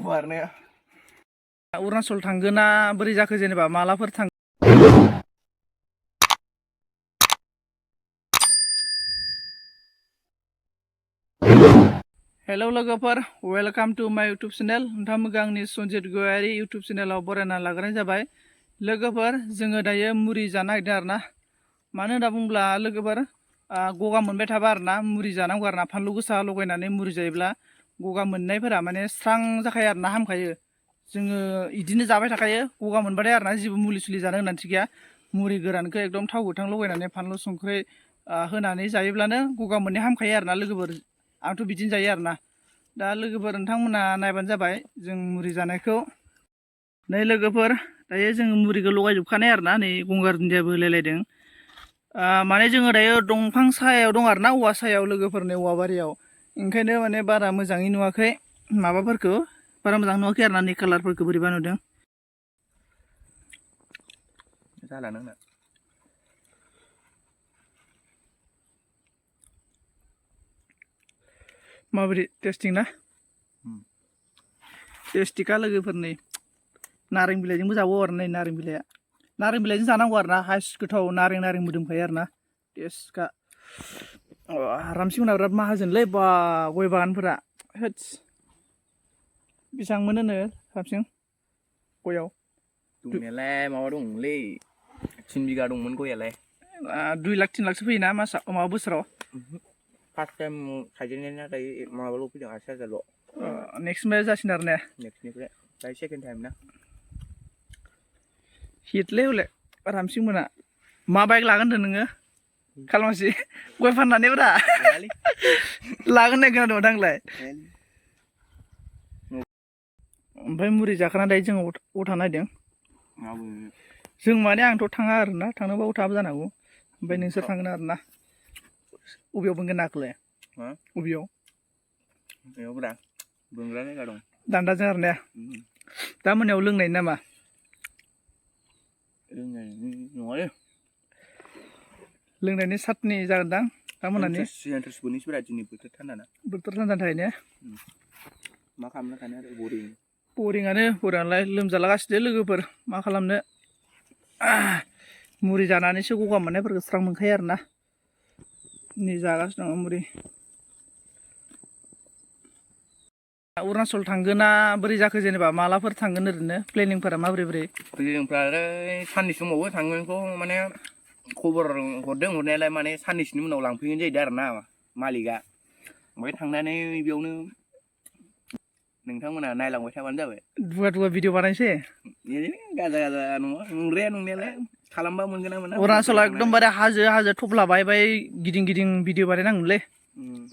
बारनाया अरुणाचल थांगोना बोरै जाखो जेनेबा मालाफोर थां हेलौ लोगोफोर वेलकाम टू माय यूट्यूब चैनल नोंथांमोनखौ आंनि सन्जित गयारि यूट्यूब चैनलाव बरायना लाग्रोनाय जाबाय लोगोफोर जोङो दायो मुरि जानो नागिरदों आरोना मानो होनना बुङोब्ला लोगोफोर गगा मोनबाय थाबा आरोना मुरि जानांगौ आरोना फानलु गोसा लगायनानै मुरि जायोब्ला गगा मोननायफोरा माने स्रां जाखायो आरोना हामखायो जोङो इदिनो जाबाय थाखायो गगा मोनबाथाय आरोना जेबो मुलि सुलि जानो गोनांथि गैया मुरि गोरानखौ एकदम थाव गोथां लगायनानै फानलु संख्रि होनानै जायोब्लानो गगा मोननाया हामखायो आरोना लोगोफोर आंथ' बिदिनो जायो आरोना दा लोगोफोर नोंथांमोना नायबानो जाबाय जों मुरि जानायखौ नै लोगोफोर दायो जोङो मुरिखौ लगायजोबखानाय आरोना नै गंगार दुन्दियाबो होलायलायदों माने जोङो दायो दंफां सायाव दं आरोना औवा सायाव लोगोफोरनि औवा बारियाव ओंखायनो माने बारा मोजाङै नुवाखै माबाफोरखौ बारा मोजां नुवाखै आरोना नै कालारफोरखौ बोरैबा नुदों जाला नोंना माबोरै टेस्टिं ना टेस्टिका लोगोफोरनि नारें बिलाइजोंबो जाबावो आरो नै नारें बिलाइजों जानांगौ आरोना हाइस गोथाव नारें मोदोमखायो आरोना टेस्टखा रामसिमोनहा बिराद माहाजोनलै बा गय बागानफोरा होत्स बेसेबां मोनोनो रामसिं गयाव दंनायालाय माबा दंलै 3 बिगा दंमोन गयालाय 2 लाख 3 लाखसो फैयोना माबा बोसोराव फार्स्ट टाइम थाइजेननाया दायो माबाल' फैदों 80,000ल' नेक्स्टनिफ्राय जासिगोन आरो ने नेक्स्टनिफ्राय दायो सेकेन्ड टाइम ना हिटलै हले रामसिंमोना मा बाइक लागोन होनदों नोङो खालमासि गय फाननानै ब्रा लागोन होननाय खोनादोंमोन आंलाय ओमफ्राय मुरि जाखाना दायो जों अबाव थानो नागिरदों जों माने आंथ' थाङा आरोना थांनोबा थाबो जानो हागौ ओमफ्राय नोंसोर थांगोन आरोना अबेयाव बोनगोन नाखौलाय अबेयाव बेयावब्रा बोनग्रा जायगा दं दान्दाजों आरो ने दा मोनायाव लोंनाय नामा नङालै लोंनायनि साटनि जागोनदां दा मोनानि बोनैसोब्रा दिनै बोथोर थान्दा थाखाय ने मा खालामनो थानो आरो बरिङालाय लोमजालागासिनो लोगोफोर मा खालामनो मुरि जानानैसो गगा मोननायफोरखौ स्रां मोनखायो आरोना नै जागासिनो दङ मुरि अरुणाचल थांगोना बोरै जाखो जेनेबा मालाफोर थांगोन ओरैनो प्लेनिंफोरा माबोरै प्लेनिंफ्रालाय साननैसो दंबावो थांगोनखौ माने खबर हरदों हरनायालाय माने साननैसोनि उनाव लांफैगोन जाहैदों आरोना मालिकआ ओमफ्राय थांनानै बेयावनो नोंथांमोना नायलांबाय थाबानो जाबाय दुगा भिडिअ बानायसै गाजा नङा नंद्राया नंनायालाय खालामबा मोनगोन ना मोना अरुणाचलाव एकदमबारे हाजो थफ्ला बाय गिदिं भिडिअ बानायनांगोनलै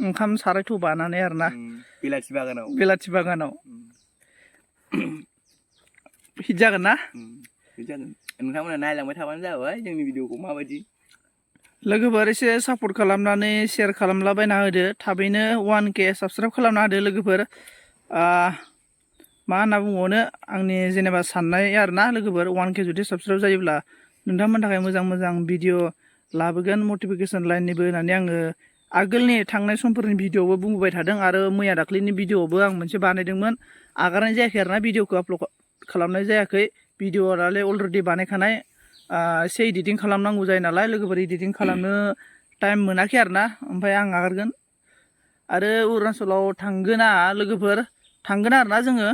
ओंखाम साराय थौ बानानै आरोना बेलाथि बागानाव हिट जागोन ना हिट जागोन नोंथांमोना नायलांबाय थाबानो जाबाय जोंनि भिडिअखौ माबायदि लोगोफोर एसे सापर्ट खालामनानै शेयार खालामलाबायना होदो थाबैनो 1K साबसक्राइब खालामना होदो लोगोफोर मा होनना बुंबावनो आंनि जेनेबा साननाय आरोना लोगोफोर 1K जुदि साबसक्राइब जायोब्ला नोंथांमोननि थाखाय मोजां भिडिअ लाबोगोन मटिफिकेसन लाइननिबो होननानै आङो आगोलनि थांनाय समफोरनि भिडिअबो बुंबोबाय थादों आरो मैया दाख्लैनि भिडिअबो आं मोनसे बानायदोंमोन आगारनाय जायाखै आरोना भिडिअखौ आपल'ड खालामनाय जायाखै भिडिअआलाय अलरेडि बानायखानाय एसे इडिटिं खालामनांगौ जायो नालाय लोगोफोर इडिटिं खालामनो टाइम मोनाखै आरोना ओमफ्राय आं आगारगोन आरो अरुणाचलाव थांगोना लोगोफोर थांगोन आरोना जोङो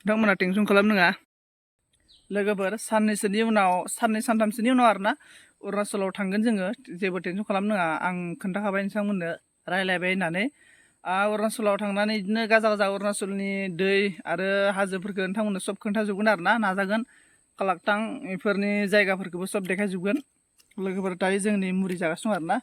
नोंथांमोना टेनसन खालामनाङा लोगोफोर साननै सानथामसोनि उनाव आरोना अरुणाचलाव थांगोन जोङो जेबो टेनसन खालामनाङा आं खोन्थाखाबाय नोंथांमोननो रायज्लायबाय होननानै अरुणाचलाव थांनानै बिदिनो गाजा अरुणाचलनि दै आरो हाजोफोरखौ नोंथांमोननो सब खोन्थाजोबगोन आरोना नाजागोन कालाकटां बेफोरनि जायगाफोरखौबो सब देखायजोबगोन लोगोफोर दायो जोंनि मुरि जागासिनो दं आरोना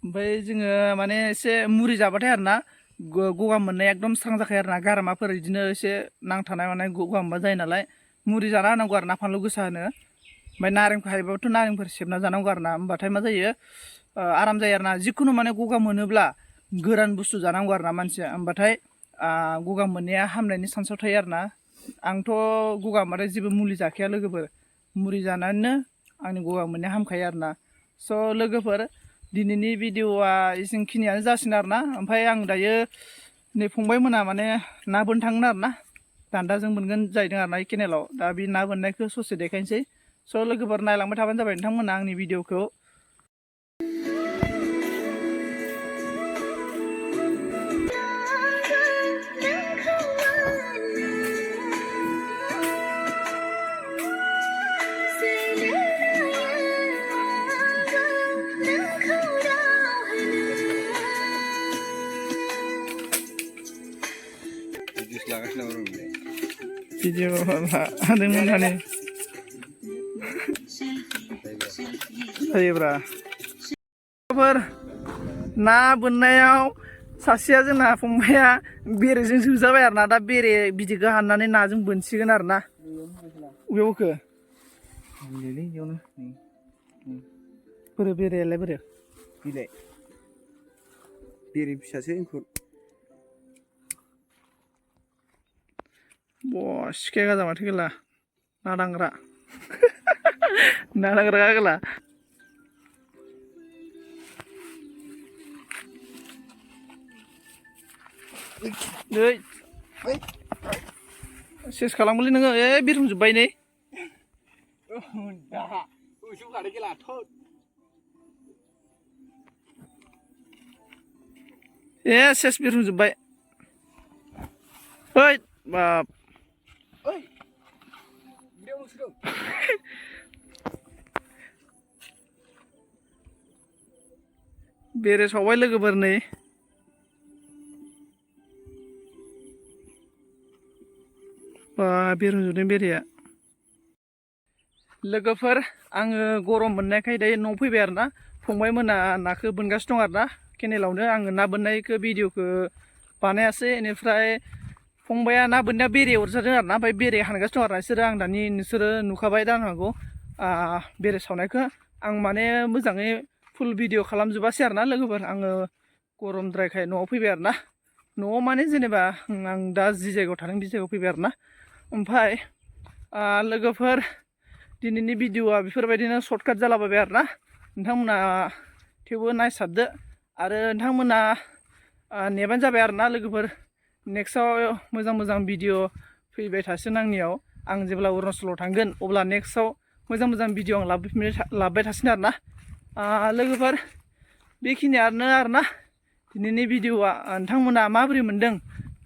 ओमफ्राय जोङो माने एसे मुरि जाबाथाय आरोना गगा मोननाया एकदम स्रां जाखायो आरोना गारामाफोर बिदिनो एसे नांथानाय मानाय गगा मोनबा जायो नालाय मुरि जाना होनांगौ आरोना फानलु गोसा होनो ओमफ्राय नारेंखौ हायोबाथ' नारेंफोर सेबना जानांगौ आरोना होमबाथाय मा जायो आराम जायो आरोना जिखुनु माने गगा मोनोब्ला गोरान बुस्थु जानांगौ आरोना मानसिया होमबाथाय गगा मोननाया हामनायनि चान्सआव थायो आरोना आंथ' गगा मोनबाथाय जेबो मुलि जाखाया लोगोफोर मुलि जानानैनो आंनि गगा मोननाया हामखायो आरोना स' लोगोफोर दिनैनि भिडिअआ एसेखिनियानो जासिगोन आरोना ओमफ्राय आं दायो नै फंबायमोना माने ना बोननो थांगोन आरोना दान्दाजों बोनगोन जाहैदों आरोना केनेलाव दा बे ना बोननायखौ ससे देखायनोसै स' लोगोफोर नायलांबाय थाबानो जाबाय नोंथांमोना आंनि भिडिअखौ भिडिअ लादोंमोन माने जायोब्रा ना बोननायाव सासेया जोंना फंबाया बेरेजों जोजाबाय आरोना दा बेरे बिदैखौ हाननानै नाजों बोनसिगोन आरोना अबेयाव बोखो बोरो बेरेयालाय बोरो बिलाइ बेरे फिसासो इंखुर सिखाया गाजा माथो गैला ना दांग्रा ना दांग्रा गैला सेस खालामगोनलै नोङो बिरहमजोब्बाय नै सेस बिरहमजोब्बाय ओइ बाप बेरे सावबाय लोगोफोर नै बिरहमजोबदों बेरेया लोगोफोर आङो गरम मोननायखाय दायो न'आव फैबाय आरोना फंबायमोना नाखौ बोनगासिनो दं आरोना केनेलावनो आङो ना बोननायखौ भिडिअखौ बानायासै बेनिफ्राय फंबाया ना बोननाया बेरे अरजादों आरोना ओमफ्राय बेरे हानगासिनो दं आरोना आं दानि नोंसोरो नुखाबाय जानो हागौ बेरे सावनायखौ आं माने मोजाङै फुल भिडिअ खालामजोबासै आरोना लोगोफोर आङो गरमद्रायखाय न'आव फैबाय आरोना न'आव माने जेनेबा आं दा जि जायगायाव थादों बे जायगायाव फैबाय आरोना ओमफ्राय लोगोफोर दिनैनि भिडिअआ बेफोरबायदिनो सर्टकाट जालाबायबाय आरोना नोंथांमोना थेवबो नायसाबदो आरो नोंथांमोना नेबानो जाबाय आरोना लोगोफोर नेक्स्टआव मोजां मोजां भिडिअ फैबाय थासिगोन आंनियाव आं जेब्ला अरुणाचलाव थांगोन अब्ला नेक्स्टआव मोजां मोजां भिडिअ आं लाबोबाय थासिगोन आरोना लोगोफोर बेखिनियानो आरोना दिनैनि भिडिअआ नोंथांमोना माबोरै मोनदों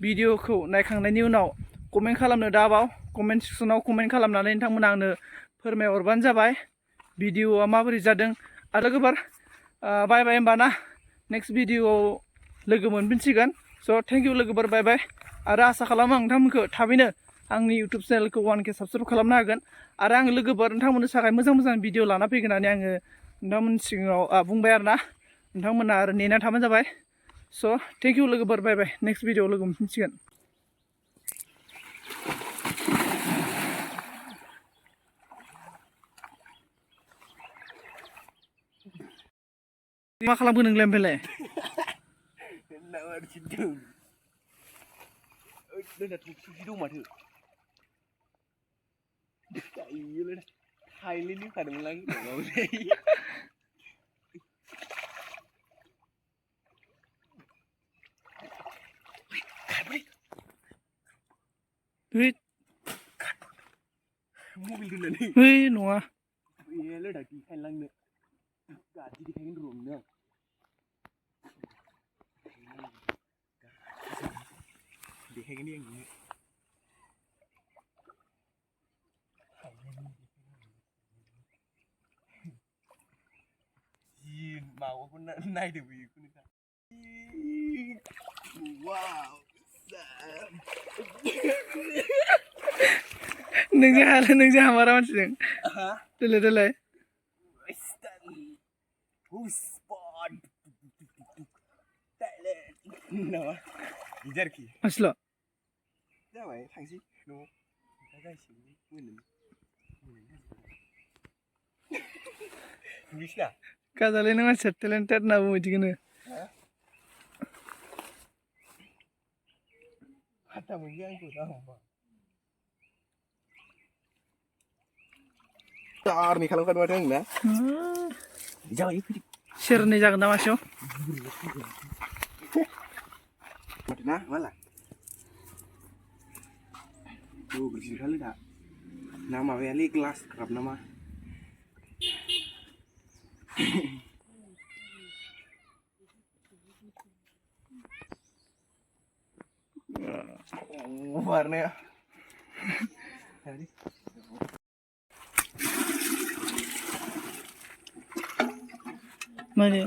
भिडिअखौ नायखांनायनि उनाव कमेन्ट खालामनो दाबाव कमेन्ट सेक्सनाव कमेन्ट खालामनानै नोंथांमोना आंनो फोरमायहरबानो जाबाय भिडिअआ माबोरै जादों आरो लोगोफोर बाय बाय होमबा ना नेक्स्ट भिडिअआव लोगो मोनफिनसिगोन स' थेंक इउ लोगोफोर बाय बाय आरो आसा खालामो आं नोंथांमोनखौ थाबैनो आंनि इउटुब चेनेलखौ 1K साबसक्राइब खालामनो हागोन आरो आङो लोगोफोर नोंथांमोननि थाखाय मोजां मोजां भिडिअ लाना फैगोन होननानै आङो नोंथांमोननि सिगाङाव बुंबाय आरोना नोंथांमोना आरो नेना थाबानो जाबाय स' थेंक इउ लोगोफोर बाय बाय नेक्स्ट भिडिअआव लोगो मोनफिनसिगोन मा खालामगोन नोंलाय ओमफ्रायलाय दं माथो थाइलेण्ड होखादोंमोन आं मबाइल दोननानै नङा देखायलांनो गाज्रि देखायगोन र' नों देखायगोन आं नोंनो जि माबाखौ नायदो बेखौनो नोंजों हामारा मानसिजों देलाय देलाय मानसिल' जाबाय थांसै न'आव जासिगोन बिसिना गाजालै नों मानसिया टेलेन्टेड होनना बुङो बिदिखौनो फात्ता मोनगोन आंखौ दा हमबा दारनि खालामखादों माथो आं ना जाबाय सेरनै जागोन ना मासेयाव ना माला tuh bersih kali dah nama Weli kelas kerap nama warnanya माने